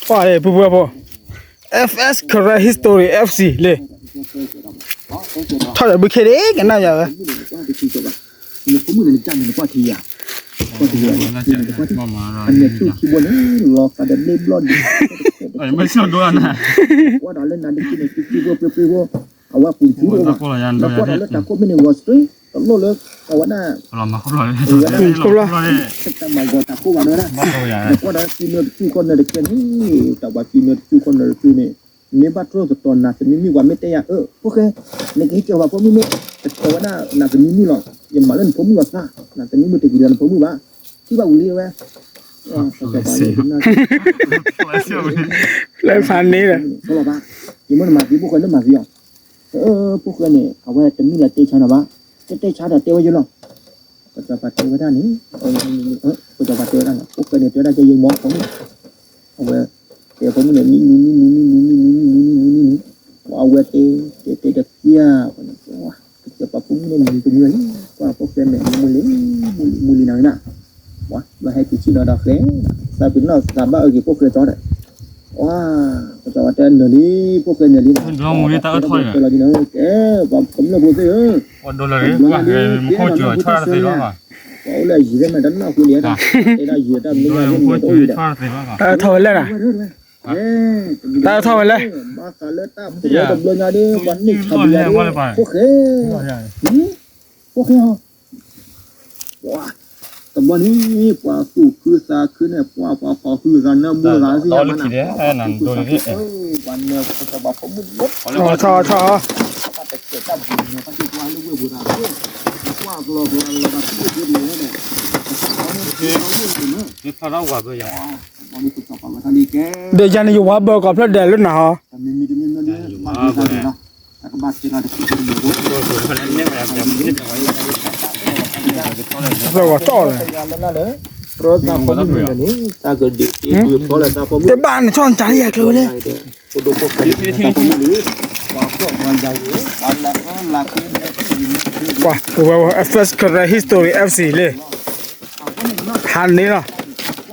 ဟွၤ ပူဖိဖိ F S Karen History F C လံ, ထီၣ်ဒီးဘုခ့ဒ့ကနၣ်ယၤဝဲ, ကွၢ်ဒီးလၢနၤတက့ၢ်န့ၣ် က့ၤက့ၤဖိ ပှ့ၤပှ့ၤဖိ အဝဲပူၤတက့ၢ်, ကွၢ်ဒီးလၢတၢ်ခိၣ်မ့ၢ်န့ၣ် ဂီၤစ့ တလိၣ်လၢ အဝဲဒၣ် ခိၣ်ဖျီၣ် တၢ်မၤဂီၤတၢ်ခိၣ်ဘၣ်ဒီးဒၣ်, နကွၢ်ဒီးစုနၢတစုခီနၢတကဲန့ၣ်, တၢ်ပှၤစုနၢတစုခီနၢတစုန့ၣ်, မ့ၢ်ဘၣ်တြီသတီၤနၤသမံမုၣ်ပှၤမ့ၢ်တဲယၤ အၢ ဖိၣ်ဃဲ, နကဟ့ၣ်က့ၤပှၤဖိမုၣ်မ့ၢ် တကဲဝဲဒၣ် နသမံမုၣ်လီၤ, ယမၤလၢနဖိမုၣ်လီၤသး, နသမံမုၣ်တဂ့ၤဒီးနဖိမုၣ်ဘၣ်, ထံၣ်ဘၣ်ဝံၤလံဝဲ လၢဖးန့ၣ်ဒီး လီၤဘၣ်, ယမ့ၢ်နမၤသံဖိၣ်ဃဲလၢမၤသံအီၤ, ဖိၣ်ဃဲန့ၣ် အဝဲတမ့ၢ်လၢတဲဆါနီၤဘၣ်, တတဲဆါဒီးတဲဝဲယလီၤ, ကစီၤပၤတဲဝဲဒၣ်န့ၣ်, ကစီၤပၤတဲဝဲဒၣ်န့ၣ် ဖိၣ်ဃဲန့ၣ် တဲဝဲဒၣ်ကဲယမိၢ်ဖိမုၣ်, အဝဲ တဲဖိမုၣ်န့ၣ် မံမံမံမံမံမံမံမံမံမံမံမံ, အဝဲတဲ တဲတဲတက့ၢ်ဧါ, ကစီၤပၤဖိမုၣ်န့ၣ်မံတမံၤလံ, ကွၢ်ဖိၣ်ဃဲမဲာ်မူလံ, မူလံမူလံနီၤဝဲဒၣ်, ပှၤဘၣ်ဟဲက့ၤဆံးဒီးဒီးဃဲ, သးပ့ၤနီၣ်သးဘၣ်အၢက့ၤဖိၣ်ဃဲကၠီဒီး, ပှၤကစီၤပၤတဲနၢၤလံ, ဖိၣ်ဃဲနၢၤလံနီၤ, လီၤမူလံတၢ်အၢၣ်ထီၣ်လီၤ, ကဲ ပှၤကမျၢၢ်ဖိသ့ၣ်ဧၢ, ပှၤဒိလၢၤရ့ၣ် ပှၤဟဲမူခိၣ်စူၤဆီၣ်တၢ်တသ့ဘၣ်, ပှၤအိၣ်လၢအယံၤသ့ၣ်မး တနၢ်ဟူလံဧါ, တဲဒၣ်ယံၤတၢ်မ့ၢ်ညါန့ၣ် မ့ၢ်တအိၣ်လံဒီး တၢ်အၢၣ်ထီၣ်ဝဲလဲၣ်နီၤ, တၢ်အၢၣ်ထီၣ်ဝဲလဲၣ်, ဘၣ်ဃးလၢတၢ်ပှဲၤတဘျီညါဒီး ပှၤန့ၢ်ခးပယၤဒီး ဖိၣ်ဃဲ, ဖိၣ်ဃဲဟီ, ပှၤ တဘျီန့ၣ် ပှၤသူၣ်ခုသးခုန့ၣ် ပှၤပှၤဖီၣ်ဟုသးနၢမူသးသ့ၣ်ညါဘၣ်နၤ, ပှၤနၢၤပှၤဖိမုၣ်လၢ ပှၤတစဲးတၢ်ဘှံးန့ၣ် ပှၤဒိၣ်ပှၤလၢဝဲၢ်ပူၤသး ကွၢ်ကလီကလီလီၤ ဒီးယၤန့ၣ်ယဝၤဘၢကီးဖျၢၣ်ဒဲးလၢနၤဟီ, ဖျၢၣ်ဂီၤတီၢ်လဲၣ်, တဘၣ်နဆီၣ်နတၢ်လၢယၤကျဲဝဲလဲၣ်, ပှၤ First Karen History F C လံ, ဟးန့ၣ်လီၤ,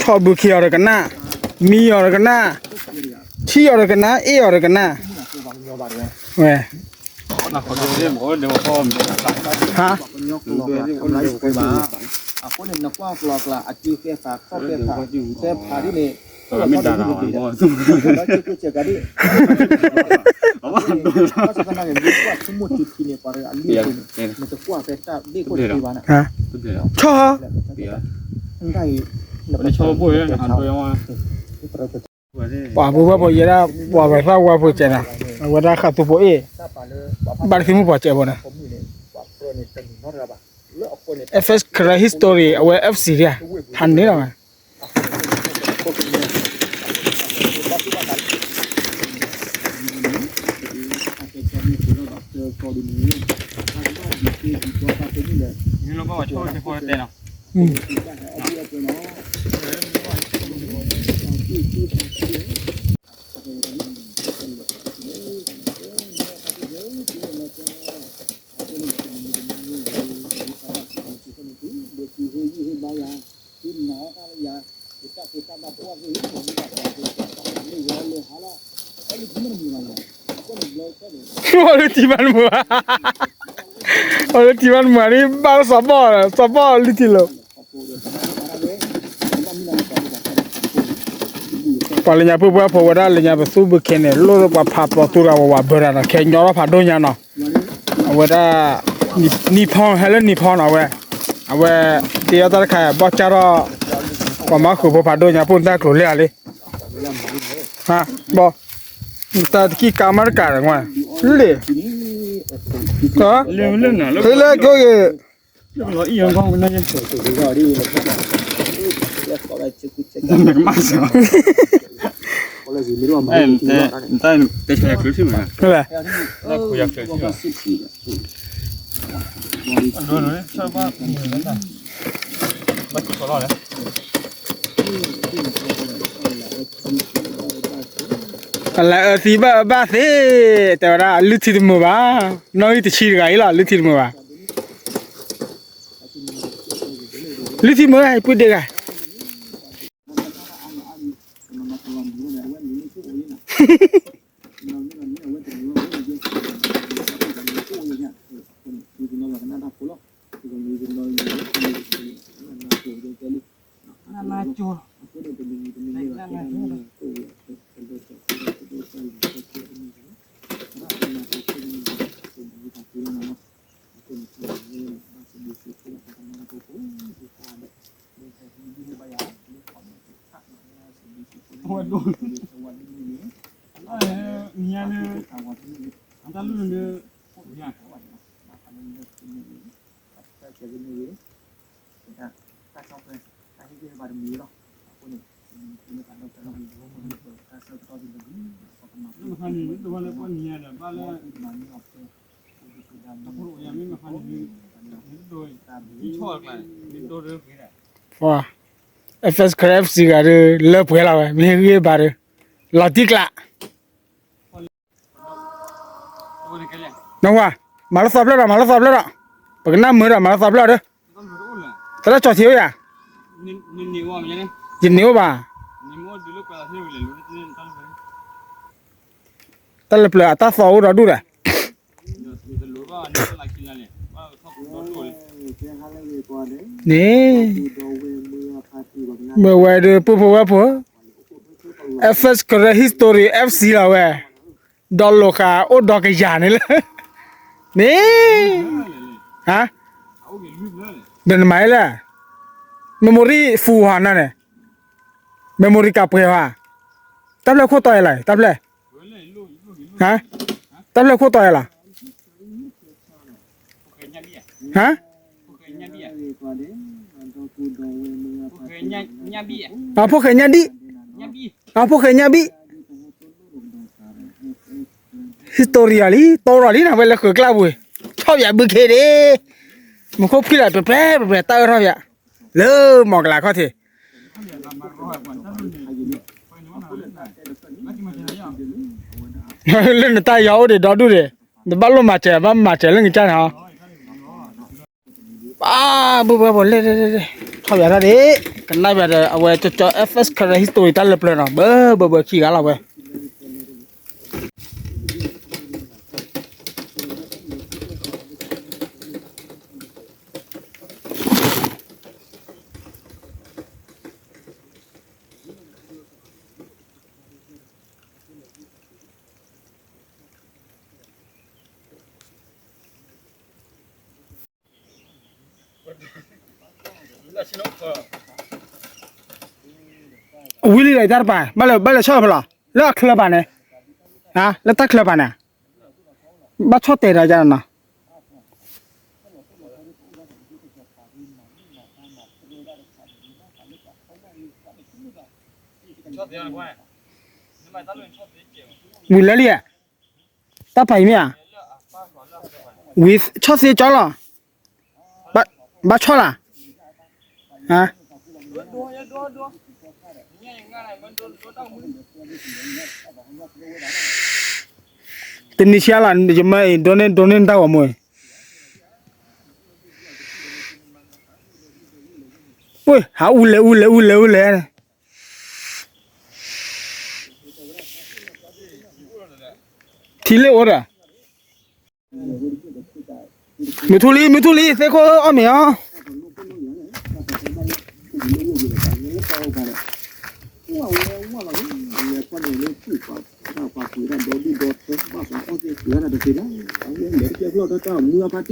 ထီၣ်ဘုခ့အီၤတကနၣ်, မံအီၤတကနၣ်, ထံၣ်အီၤတကနၣ်, အ့ၣ်အီၤတကနၣ်, ဝဲ ဟါ, ဆီၣ်, ပှၤပူၤဘၣ်ပှၤယဲဒၣ် ပှၤဝဲသၣ်ဝါဖိစဲးနီၤ, အဝဲဒၣ်ဃးသူဖိအ့ၣ်, ဘၣ်တသံမုၣ်ပှၤစဲးဖိန့ၣ်, First Karen History အဝဲ F C ဒၣ်, ဟးန့ၣ်လီၤဝဲ အီၤလၢထံမါတမုာ်, အီၤလၢထံမါတမုာ်န့ၣ် ဘၣ်စီၤဘီၣ်, စီၤဘီၣ်လၢထံလီၤ. ပှၤလၢညါပှၢ်ပှၢ်ဖိဝဲဒၣ်လၢညါပသူဘုခ့န့ၣ် လိၣ်လၢပှၤဖးပျီသူတဂၤဝဲဝးဘၢတၢ်နီၤ ခဲညီထီၣ်ဖးဒိၣ်ညါနီၤ. အဝဲဒၣ် နံၤဖီ ဟဲလၢနံၤဖီနီၤဝဲ, အဝဲ တ့အီၣ်တၢ်တခါ ဘီၣ်ကၢ်ထီၣ် ပှၤမၤဃုာ်ဖိဖးဒိၣ်ညါ ပိၢ်နတၢ်ကျိၤလၢအလံ ဘီၣ် တၢ်တကံၢ်ကါမးတကးဒီး လံ လံလၢကိးဂ့ၤ အလၢအၢသံဘၣ်အၢဘၣ်သ့, တဲဝဲဒၣ် လုၢ်ထံတမုာ်ဘၣ်, နီၣ်ဂံၢ်တဆံတဂၤအံၤလီၤ လုၢ်ထံတမုာ်ဘၣ်. လုၢ်ထံမုာ် ဟဲပုၢ်ဒ့ဂၤ, ဝဲဒိၣ်, အဝဲ မံၤညါန့ၣ် အတၢ်လူၢ်န့ၣ် FS Craft စံးဂၤဒီး လၢပှဲၤလီၤဝဲ မ့ၢ်ဂ့ၤဘၣ်ဒီး လီၤတံၢ်ကျး နဝၤ, မၤလၢသီဖျၢၣ်ဒီး မၤလၢသီဖျၢၣ်ဒီး, ပကနၣ်မုာ်ဒီး မၤလၢသီဖျၢၣ်ဒီး, တၢ်လၢကၠီၤထံးအိၣ်ယၤ, ယန့ၢ်အိၣ်ဘၣ်, တၢ်လၢပျၢၤအတၢ်သီအိၣ်ဒီးဒူၣ်ဒီး, န့ၣ်, မ့ၢ်ဝဲဒီး ပုၢ်ဖိဝဲၢ်ဖိ FS Karen History FC လီၤဝဲ, ဒီးလိာ်ဃာ်အိၣ်ဒီးကယၤန့ၣ်လၢ, န့ၣ်, ဟါ, ဒီးနမၤလၢ memory full ဟါနၤန့ၣ်, memory ကပှဲၤဟါ, တၢ်ဖျၢၣ်ခိၣ်တီယလီၤ တၢ်ဖျၢၣ်, ဟါ, တၢ်ဖျၢၣ်ခိၣ်တီယလီၤ ဟါ, အဖိၣ်ဃဲညၣ်ဒံၣ်, အဖိၣ်ဃဲညၣ်ဒံၣ်, အဖိၣ်ဃဲညၣ်ဒံၣ်, history အီၤလံ တီရီၤလံနၤ ဝဲလၢဃုာ်ကျၢ်ပူၤ, ထီၣ်ယၤဘုခ့ဒ့, မူခိၣ်ဖှံလီၤ ပျဲၣ်ပျဲၣ်ပျဲၣ် တၢ်အၢထီၣ်ယၤ, လၢမီၤကလးခီၣ်ထံး လၢနတၢ်ယီၤအိၣ်ဒံးဒီဒူၣ်ဒံး, နဘၣ်လိၣ်မၤစၢၤ ဘၣ်မၤစၢၤလၢနကစၢ်န့ၣ်ဟီ, ပၢ်, ဘုဘၢဘိလဲၣ်, ထီၣ်ဘၣ်တၢ်ဒံး, ကနၣ်ဘၣ်ဒီး အဝဲကၠီကၠီ FS Karen History တၢ်လၢပျၢၤနီၤ ဘၢဘၢဘၢခံဂၤလီၤဝဲ ဝံၤလံဒီး တၢ်တပၤ ဘၣ်လဲၤ ဘၣ်လဲၤဆီၣ်ဖဲလဲၣ် လၢအချၢပၤန့ၣ်, လၢတၢ်ချၢပၤန့ၣ်, ဘၣ်ဆီၣ်တဲာ်ဒီးယၤနီၤ ဝံၤလၢလံဧါ, တၢ်ပာ်အံၤမ့ၢ်ဧါ, ဝံၤဆီၣ်သ့ကၠီလီၤ, ဘၣ်ဆီၣ်လၢ်, တနံၤဆံးလီၤ ယမၢအံၤ ဒိးန့ၢ် ဒိးန့ၢ်တၢ်ဂီၤမူအံၤ, ဟးအူလဲၤအူလဲၤအူလဲၤအူလဲၤ ထံလ့ၣ်အိၣ်ဒီး, မုၢ်ထူလံ မုၢ်ထူလံ သ့ၣ်ခိၣ်အီၣ်မ့ၤအီၤ ထံကမျၢၢ်ဖျၢၣ်ပှၤ အဲၣ်ဆှံဂ့ၤမး အူရ့ၣ်အူရ့ၣ်က့ၤဘၣ်လီၤလီၤ အူရ့ၣ်အူရ့ၣ်က့ၤဘၣ်လီၤလီၤ န့ၣ်အပျီဒီးတၢ်လီၢ်ဖျၢၣ်တတီၤယဲၢ် လၢညါအံၤမ့ၢ်လဲၤကျဲဘှ့ၣ်ခိၣ်ဒိၣ် နလဲၤဒီးတၢ်ပျီပျဲၢ်လီၤ တၢ်အီၣ်တၢ်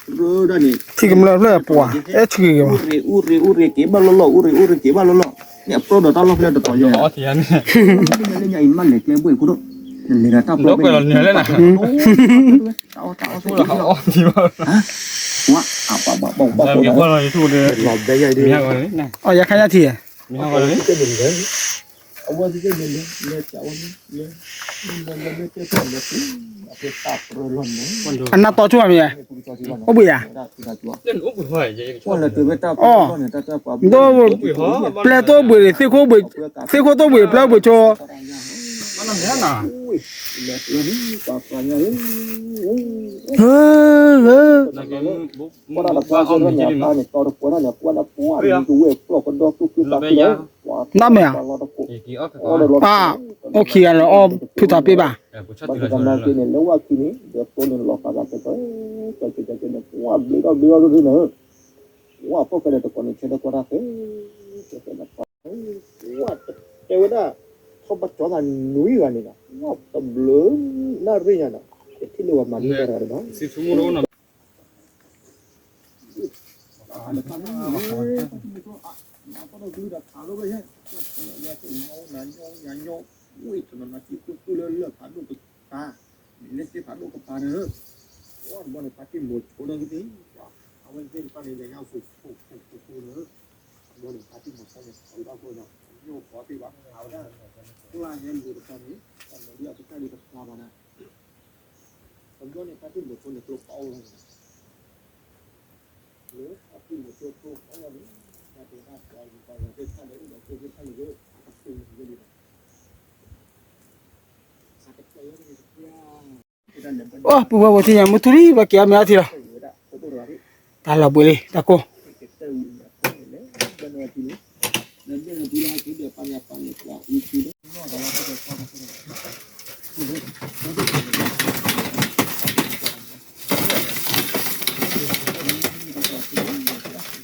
အီၣ်ဆိး ဝါ အပှၤဘၣ်ဘၣ်ဘၣ်ဘၣ် လီၤဘဲယါအံၤဒ် အီၤယၤခါယါထံၣ် အဝဲသ့ၣ်န့ၣ်လဲၤ လဲၤပျးဝဲန့ၣ် လဲၤ လဲၤလဲၤလဲၤကဲထီၣ်လဲၤပူၤ အကဲတၢ်ပြၢလီၤန့ၣ် အနၢ်တီဆိမ့ၢ်ယါ အိၣ်ဘှံးယါ ကွၢ်လၢကဲဝဲတၢ်ပြၢလီၤန့ၣ် တၢ်တၢ်ပှၤဘှံး ပျဲၢ်တိၢ်ဘှံး သ့ၣ်ခိၣ်တိၢ်ဘှံး ပျဲၢ်ဘှံးဆိ လဲၤပျၢၤန့ၣ် ပှၤပှၤညါဧၢ ဟၢ ဟၢ ကွၢ်တၢ်တပှၢ်ကဲထီၣ်န့ၣ် အပၢ်န့ၣ် တီတပှဲၤထီၣ်န့ၣ် ကွၢ်တၢ်ပှၢ်န့ၣ် ကဝဲၢ်ပျီၢ်ကဒီသူၣ်ခုသးခုလီၤ နၢ်မ့ၢ်ဧါ ပှၤလီၤတကိး အီၣ်ဒီးလီၤ အါ အိၣ်ခံဂၤလီၤ အီၣ်ဖုထီၣ်ပ့ၢ်ဘၣ် ဘၣ်ဆၣ်သနာ်က့န့ၣ် လၢဝဲခံန့ၣ် ဒီးတိၢ်န့ၣ်လီၤဃာ်ဘၣ်ကဲထီၣ် ကဲကဲကဲကဲန့ၣ် ကွၢ်ဘျ့ထီၣ်ဘျ့ထီၣ်ဒ်န့ၣ် ကွၢ်ဖီၣ်ဖဲလဲၣ်တကိးန့ၣ် ဆဲးဒီးကွၢ်တၢ်ဃဲ ကဲကဲန့ၣ် ကွၢ်တဲဝဲဒၣ် ထီၣ်ဘၣ်ကၠီသးနွံဂၤန့ၣ်ဒီး ကွၢ်တဘျုးနၣ်ရံၣ်ညါဒီး ကထံၣ်လၢပှၤမၤန့ၢ်တၢ်တဂၤန့ၣ်ဒီး ကလုၢ်ဒီးဖးလိၣ်ဝဲဟဲ, ညါညိ ညါညိ ဝ့ၢ်တနီၤနီၤ စံၣ်ခိၣ်သူၣ်လၢလၢၢ်ဖးဒိၣ်ကပၤ, မ့ၢ်လၢစ့ဖးဒိၣ်ကပၤန့ၣ်, ဝဲတဘျီန့ၣ် ဖါတံၢ်မိၤဆိလၢကသ့ၣ်, အဝဲသ့ၣ်တဖၣ်န့ၣ် လဲၤညါဖိဖိဖိဖိလၢ, တဘျီန့ၣ် ဖါတံၢ်မိၤဆိန့ၣ် အဝဲဒၣ်ဖိန့ၣ် ညိၣ်ဃီသ့ၣ်ဘၣ်, အဝဲဒၣ် ကျၢၢ်ဟဲလိာ်တဖၣ်န့ၣ် တၢ်မၤဒ်အကစၢ်ဒ်တဖျါဘၣ်နၤ, တဘျီန့ၣ် ဖါတံၢ်မိၤဆိန့ၣ် ကျိပာ်အိၣ်လီၤ အိ ပူၤဝဲပူၤထံၣ်ညါ မုၢ်ထူလံ ပှၤက့ၤအီၣ်မ့ၤအီထံလီၤ,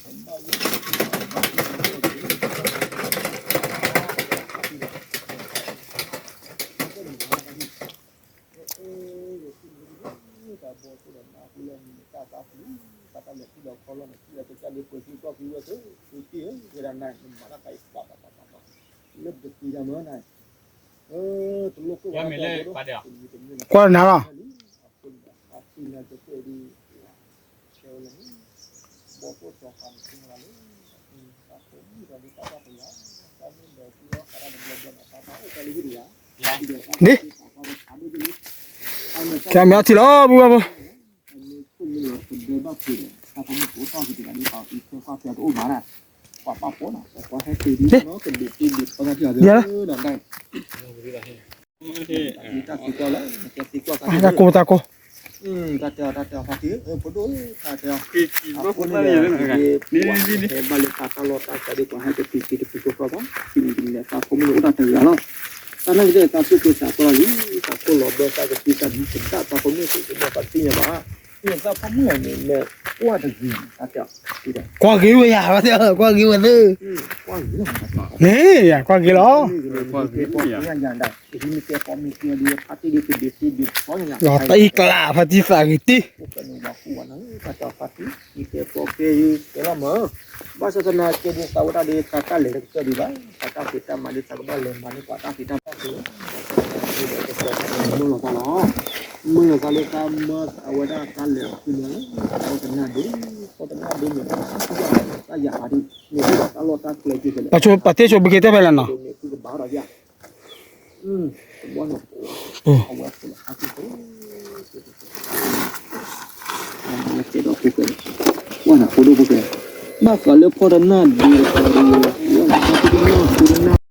တၢ်လီၤဘှံးလံ တၢ်ကိၢ်, ကွၢ်နၤလီၤ. ဒ်, ကမ့ၢ်အထံလီၤ ပူၤဘၣ်ပူၤ, ဒ်, တၢ်ကိၢ်တၢ်ကိၢ်, တၢ်တဲအီၤ တၢ်တဲအီၤ ဖါတံၢ်, ဖိဒိၣ်, တၢ်တဲအီၤ, အဃိန့ၣ်ဒီး ဟဲဘၣ်လၢတၢ်တၢ်လီၢ်တၢ်ကျဲဒ်ပှၤဟဲကသံက့ၤတပူၤဃီဃီဘၣ်, ဖဲန့ၣ်တမ့ၢ်သးဖိမုၣ်န့ၣ်အိၣ်တၢ်တဂၤလီၤ, တၢ်နာ်က့ဒီးသးစူၢ်က့ၤသးပှၢ်လီၤလံ, သးခိၣ်လီၤဘၢသးကသံသးဒ်သးဖိမုၣ်သ့ၣ်တဖၣ်သ့ၣ်ညါဘၣ်, မ့ၢ်သးဖိမုၣ်န့ၣ် ကွၢ်တဂ့ၤ, တၢ်တဲအီၤ, ကွၢ်ဂ့ၤဝဲယၤ, ကွၢ်ဂ့ၤဝဲသ့ၣ်, န့ၣ်ယၤ ကွၢ်ဂ့ၤလီၤ. လီၤတံၢ်ကျး ဖါတံၢ်သးဂ့ၤတံၢ်, ဘၣ်ဆၣ်သနာ်က့ဒ်သးဝဲဒၣ်ဒီး သးဝဲဒၣ်ဒီး တၢ်တၢ်လဲၤတကတၢၢ်ဒံးဘၣ်, တၢ်တၢ်ဖံးတၢ်မၤဒ်သးကဘၣ်လဲၤမၤန့ၢ်ပှၤတၢ်ဖံးတၢ်မၤလီၤ, မုၢ်လီၤသးလၢ တၢ်မၢသးဝဲဒၣ်တၢ်လဲၤအဃုန့ၣ်, တၢ်တနၢ်ဒိ, တၢ်တနၢ်ဒိန့ၣ် တၢ်ယၤဟးဒ်, မ့ၢ်တၢ်လီၢ်တၢ်ကျဲက့ၤဖဲလဲၣ်, ပှၤသ့ၣ်ဆိဘုက့ၤတဲဖဲလဲၣ်နီၤ, အဝဲ ဘၣ်ဃးလၢဖီတနၢ်ဒိတခါဒီး, ဘၣ်ဃးလၢဖီတနၢ်ဒိတခါဒီး,